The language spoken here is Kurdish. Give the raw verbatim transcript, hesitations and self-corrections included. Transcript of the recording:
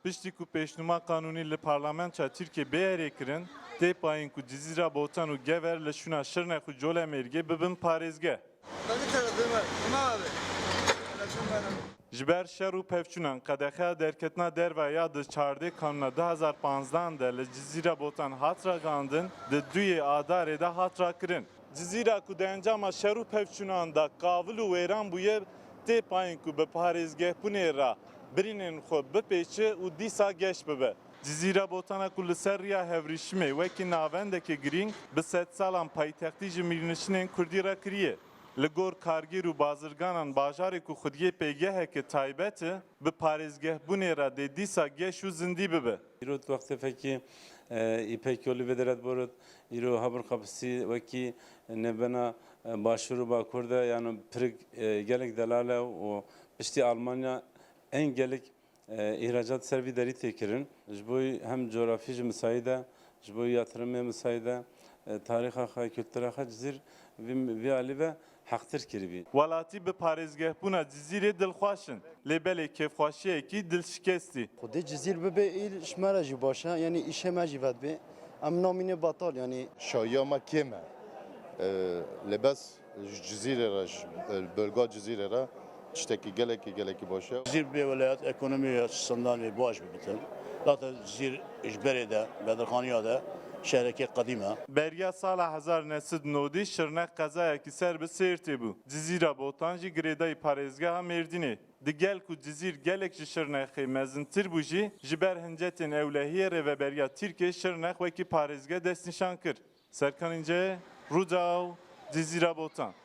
Piştî ku pêşnûma qanûnî li Parlamentoya Tirkiyê bê erêkirin, tê payîn ku Cizîra Botan û Gever li şûna Şirnex û Colemêrgê bibin parêzgeh. Ji ber şer û pevçûnan qedexeya derketina derve ya di çardê Kanûna du hezar panzdehan de li Cizîra Botan hat ragihandin, di duyê Adarê de hat rakirin. Cizîra ku di encama şer û pevçûnan de kavil û wêran bûye, tê payîn ku bi parêzgehbûnê re birînên xwe bipêçe û dîsa geş bibe. Cizîra Botana ku li ser riya hevrîşimê wekî navendeke girîng bi sedsalan paytextî ji mîrnişinên kurdî re kiriye, li gor kargêr û bazirganan bajarê ku xwediyê pêgeheke taybet e, bi parêzgehbûnê re dê dîsa geş û zindî bibe. Îro wextê fekî, e, Îpek Yolî vê dere diborît, îro Haburkapısî wekî nêbena, e, Başûr û Bakur de, yani pirik, e, gelek delal e û piştî Almanya en gelek, e, îhracat ser vî derî tê kirin. Ji bo hem coğrafî jî misaîd e, ji bo yatırımê misaîd e, e, tarîxa xwe, kultura xwe Cizîr vî, vî alî ve heqtir kiribî. Welatî bi parêzgehbûna Cizîrê dilxweş in, lê belê kêfxweşiyekî dilşikestî. Xwedê Cizîr bibe îl ji me re jî baş e, yanî îşê me jî vedibê. Em namînê betal, yanî. Şahiya me kêm e. Ee, lê bes ji Cizîrê re, ji bölga Cizîrê re tiştekî gelekî, gelekî baş e. Cizîr bê weleyat ekonomî açısından ê baş bibitin. Zaten Cizîr ji berê de, Bedirxaniya de şehrekê qedîm e. Beriya sala hezar neh sed nodî Şirnex qezayekî ser bi Sêrtê bû. Cizîra Botan jî girêdayî parêzgeha Mêrdînê. Digel ku Cizîr gelek ji Şirnexê mezintir bû jî, ji ber hincetên ewlehiyê Rêveberiya Tirkiyê Şirnex wekî parêzgeh destnîşan kir. Serkan İnce, Rûdaw, Cizîra Botan.